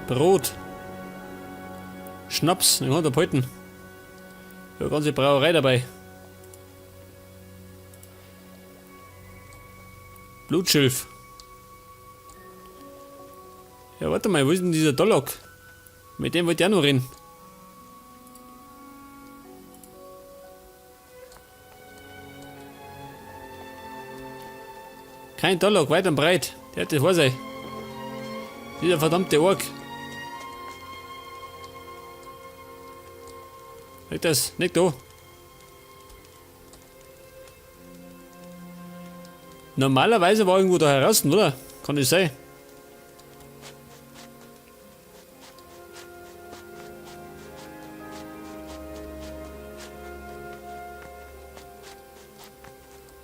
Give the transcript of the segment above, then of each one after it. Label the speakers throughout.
Speaker 1: Brot. Schnaps, den kann ich behalten. Ich hab eine ganze Brauerei dabei. Blutschilf. Ja, warte mal, wo ist denn dieser Dolok? Mit dem wollte ich auch noch reden. Kein Dolok, weit und breit. Der hat das wahr sein. Dieser verdammte Ork. Nicht das, nicht da. Normalerweise war irgendwo da heraus, oder? Kann das sein?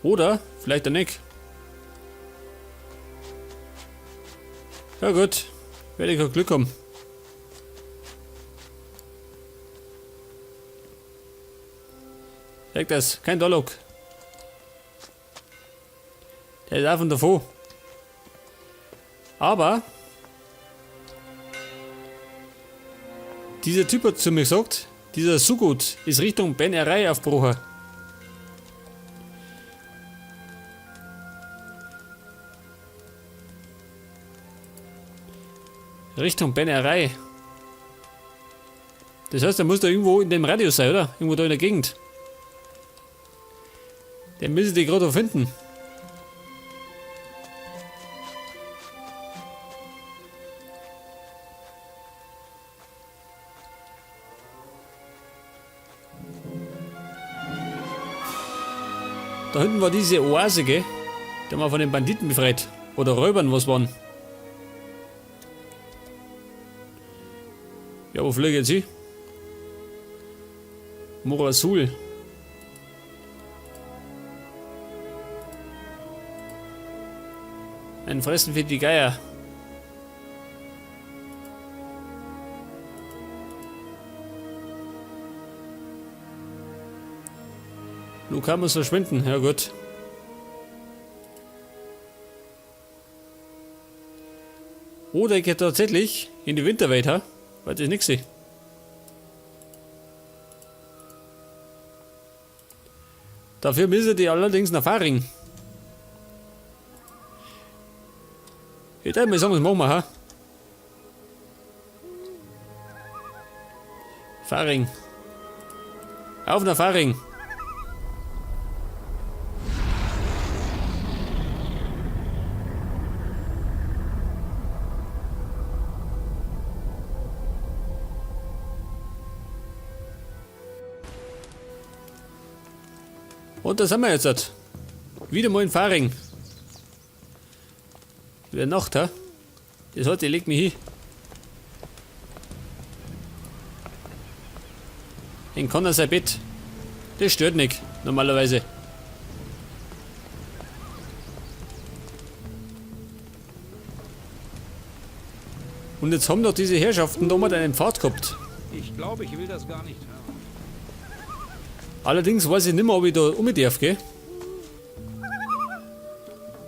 Speaker 1: Oder vielleicht auch nicht. Ja gut, werde ich auch Glück haben. Sag das, kein Dolok. Der ist auch von davor. Aber dieser Typ hat zu mir gesagt, dieser Sugut ist Richtung Ben Erei aufgebrochen. Richtung Ben Erei. Das heißt, er muss da irgendwo in dem Radius sein, oder? Irgendwo da in der Gegend. Den müssen die gerade finden. Da hinten war diese Oase, gell? Die haben wir von den Banditen befreit. Oder Räubern, was waren. Ja, wo fliege ich jetzt hin? Morasul. Ein Fressen für die Geier. Luca muss verschwinden, ja gut. Oder ich gehe tatsächlich in die Winterwelt, ha? Weil das nix sehe. Dafür müssen die allerdings nach Faring. Ich würde mal sagen, das machen wir, ha? Faring. Auf nach Faring. Und da sind wir jetzt. Wieder mal in Faring. Wieder Nacht, ha? Das hat, ich leg mich hin. In Connor sein Bett. Das stört nicht, normalerweise. Und jetzt haben doch diese Herrschaften da mal einen Pfad gehabt.
Speaker 2: Ich glaube, ich will das gar nicht hören.
Speaker 1: Allerdings weiß ich nicht mehr, ob ich da um darf, gell?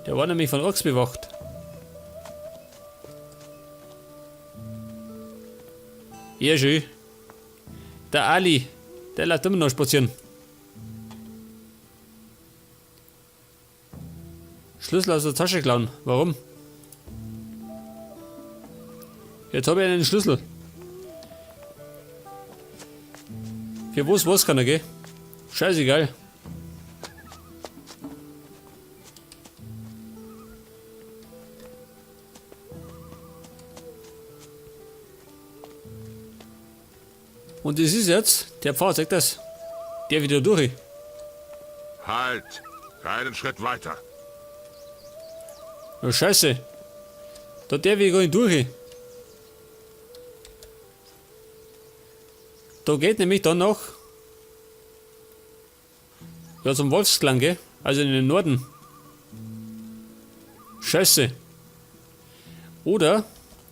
Speaker 1: Der war nämlich von Orks bewacht. Ja, schön. Der Ali, der lässt immer noch spazieren. Schlüssel aus der Tasche klauen. Warum? Jetzt habe ich einen Schlüssel. Für was was kann er, gell? Scheißegal. Und das ist jetzt, der Pfad, sagt das, der wieder durch.
Speaker 3: Halt! Keinen Schritt weiter.
Speaker 1: Ja, scheiße. Da der wieder gar nicht durch. Da geht nämlich dann noch ja, zum Wolfsklang, gell? Also in den Norden. Scheiße. Oder,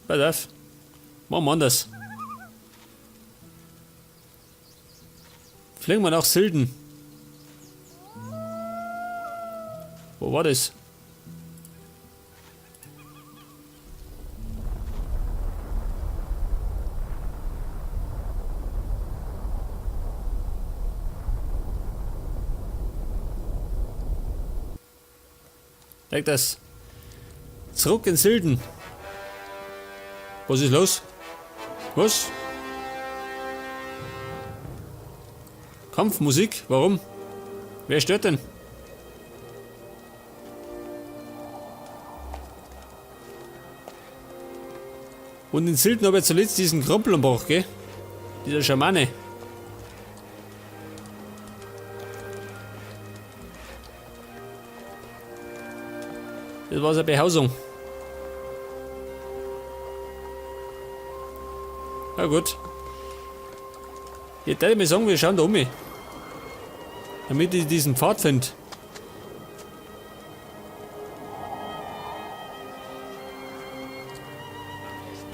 Speaker 1: pass auf, machen wir anders. Fliegen wir nach Silden. Wo war das? Sag das. Zurück in Silden. Was ist los? Was? Kampfmusik? Warum? Wer stört denn? Und in Silden habe ich zuletzt diesen Krümpel umgebracht, gell? Dieser Schamane. Das war seine Behausung. Na gut. Jetzt werde ich mir sagen, wir schauen da um. Damit ich diesen Pfad finde.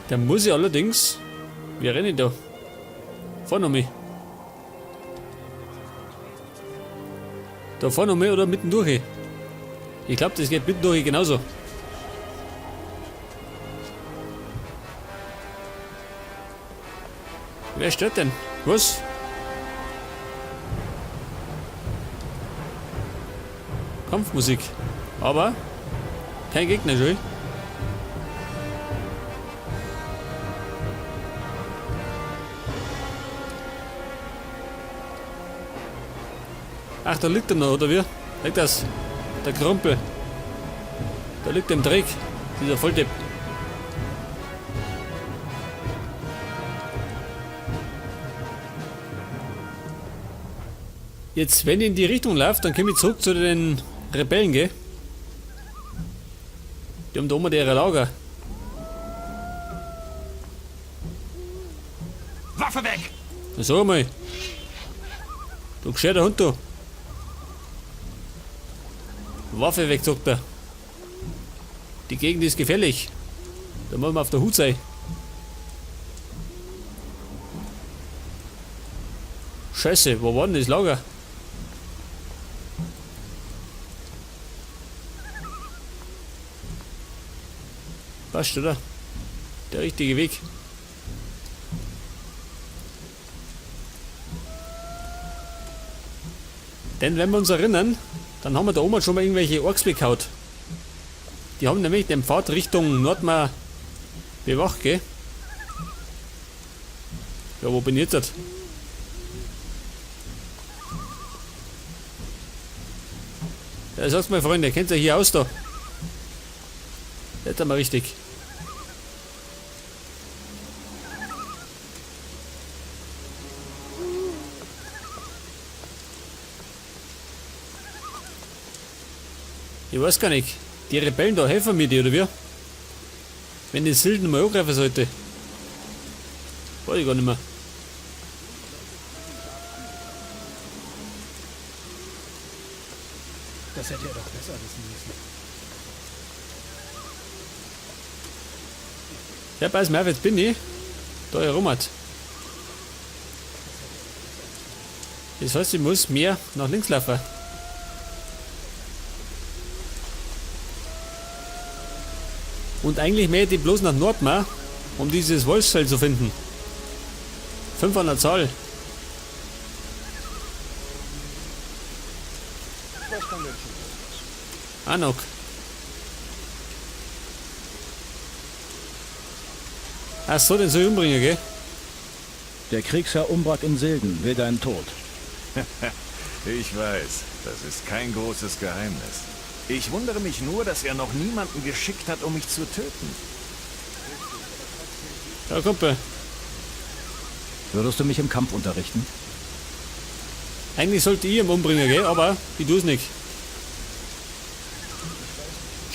Speaker 1: Da muss ich allerdings. Wie renne ich da? Vorne um mich. Da vorne um mich oder mitten durch? Ich glaube, das geht mitten durch genauso. Wer stört denn? Was? Kampfmusik. Aber kein Gegner, schön. Ach, da liegt er noch, oder wie? Liegt das? Der Krümpel. Da liegt er im Dreck. Dieser Volldepp. Jetzt, wenn ich in die Richtung laufe, dann komme ich zurück zu den Rebellen, gell? Die haben da oben ihre Lager.
Speaker 2: Waffe weg!
Speaker 1: Na, sag mal. Du gescheiter Hund, du. Waffe weg, sagt er. Die Gegend ist gefährlich. Da muss man auf der Hut sein. Scheiße, wo war denn das Lager? Passt, oder? Der richtige Weg. Denn wenn wir uns erinnern, dann haben wir da oben schon mal irgendwelche Orks bekaut. Die haben nämlich den Pfad Richtung Nordmar bewacht, gell? Ja, wo bin ich jetzt? Ja, sag's mal, Freunde, kennt ihr hier aus da? Jetzt einmal richtig. Ich weiß gar nicht. Die Rebellen da helfen mir die, oder wie? Wenn die Silden mal angreifen sollte. Weiß ich gar nicht mehr.
Speaker 2: Das hätte er doch besser wissen müssen.
Speaker 1: Ja, pass mal auf, jetzt bin ich da herum. Hat. Das heißt, ich muss mehr nach links laufen. Und eigentlich möchte ich bloß nach Nordmar, um dieses Wolfsfell zu finden. 5 an der Zahl.
Speaker 2: Was kann denn schon
Speaker 1: Anok. Ach so, den soll ich umbringen, gell?
Speaker 4: Der Kriegsherr Umbrak in Silden will deinen Tod.
Speaker 5: Ich weiß, das ist kein großes Geheimnis. Ich wundere mich nur, dass er noch niemanden geschickt hat, um mich zu töten.
Speaker 1: Ja, Kumpel.
Speaker 4: Würdest du mich im Kampf unterrichten?
Speaker 1: Eigentlich sollte ich ihn umbringen, gell? Aber ich tu's nicht.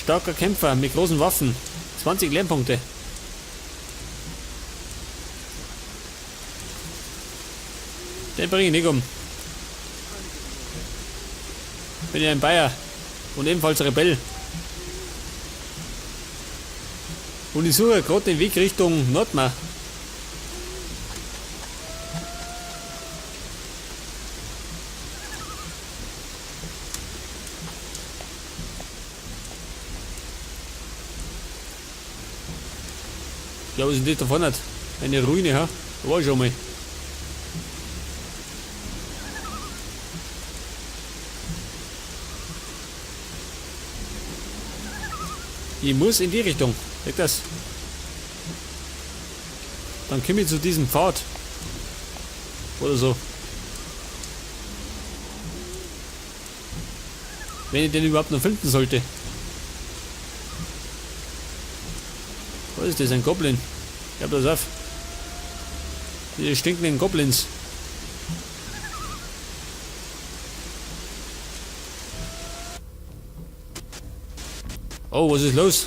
Speaker 1: Starker Kämpfer mit großen Waffen. 20 Lernpunkte. Den bringe ich nicht um. Bin ja ein Bayer. Und ebenfalls Rebell. Und ich suche gerade den Weg Richtung Nordmar. Ja, was ist denn das da vorne? Eine Ruine, ha? Da war ich schon mal. Ich muss in die Richtung. Seht das? Dann komme ich zu diesem Pfad. Oder so. Wenn ich den überhaupt noch finden sollte. Was ist das? Ein Goblin? Ich hab das auf. Diese stinkenden Goblins. Oh, was ist los?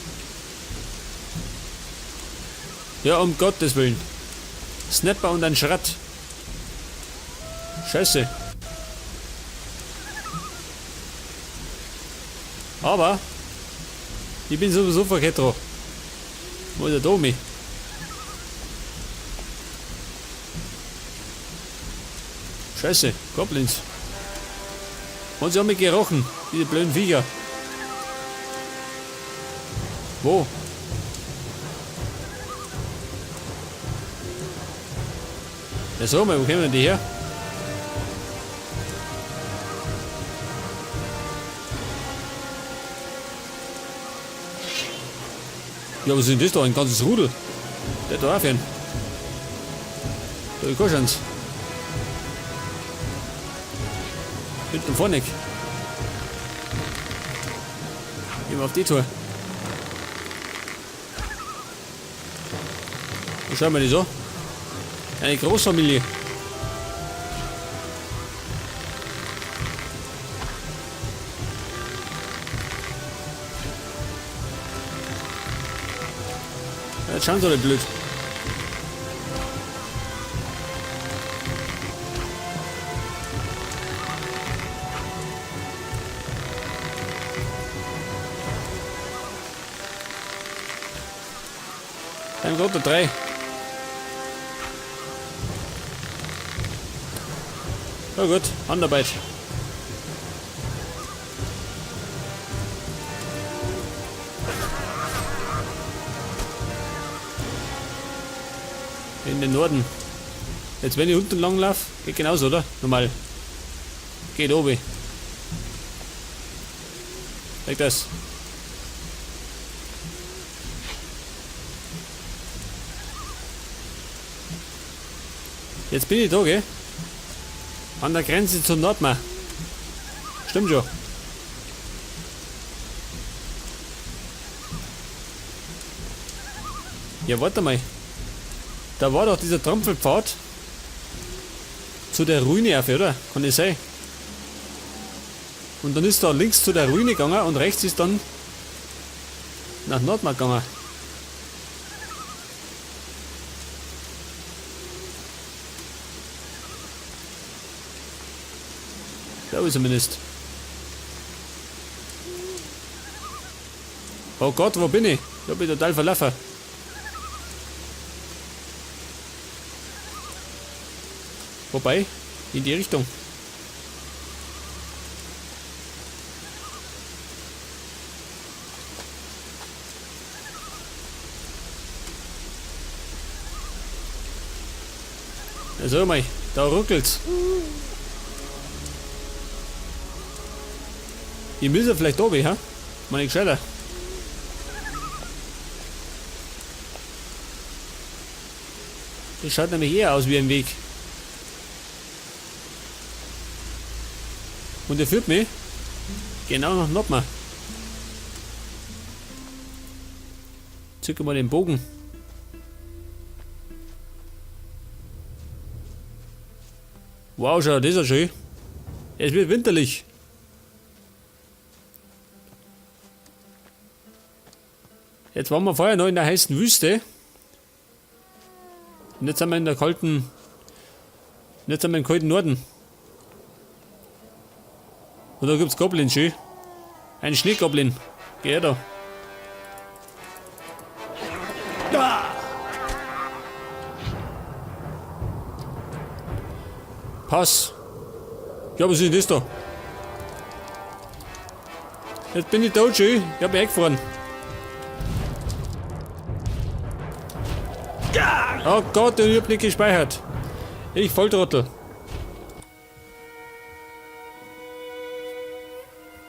Speaker 1: Ja, um Gottes Willen. Snapper und ein Schratt. Scheiße. Aber ich bin sowieso verkehrt drauf. Wo ist der Domi? Scheiße, Goblins. Und sie haben mich gerochen, diese blöden Viecher. Wo? Ja, so mal, wo kommen denn die her? Ja, was ist denn das da? Ein ganzes Rudel. Der da aufhören. Da ist keine Chance. Hinten und vorne. Gehen wir auf die Tour. Da schauen wir die so. Eine Großfamilie. Ja, jetzt schauen sie alle blöd. Ein roter 3. Na gut, Handarbeit. In den Norden. Jetzt wenn ich unten lang laufe, geht genauso, oder? Normal. Geht oben. Like das. Jetzt bin ich da, gell? An der Grenze zum Nordmar. Stimmt schon. Ja, warte mal. Da war doch dieser Trampelpfad zu der Ruine auf, oder? Kann das sein? Und dann ist da links zu der Ruine gegangen und rechts ist dann nach Nordmar gegangen. Glaube ich zumindest. Oh Gott, wo bin ich? Ich hab mich total verlaufen. Wobei, in die Richtung. Ja, sag mal, da ruckelt's. Ich muss ja vielleicht oben, hä? Meine gescheiter. Das schaut nämlich eher aus wie ein Weg. Und er führt mich genau nach Nordmar. Zücke mal den Bogen. Wow, schau, das ist ja schön. Es wird winterlich. Jetzt waren wir vorher noch in der heißen Wüste. Und jetzt sind wir in der kalten. Und jetzt sind wir im kalten Norden. Und da gibt's Goblins, schön. Ein Schneegoblin. Geh her da. Da! Pass. Ja, was ist denn das da? Jetzt bin ich tot, schön. Ich hab mich eingefahren. Oh Gott, ich hab nicht gespeichert. Ich Volltrottel.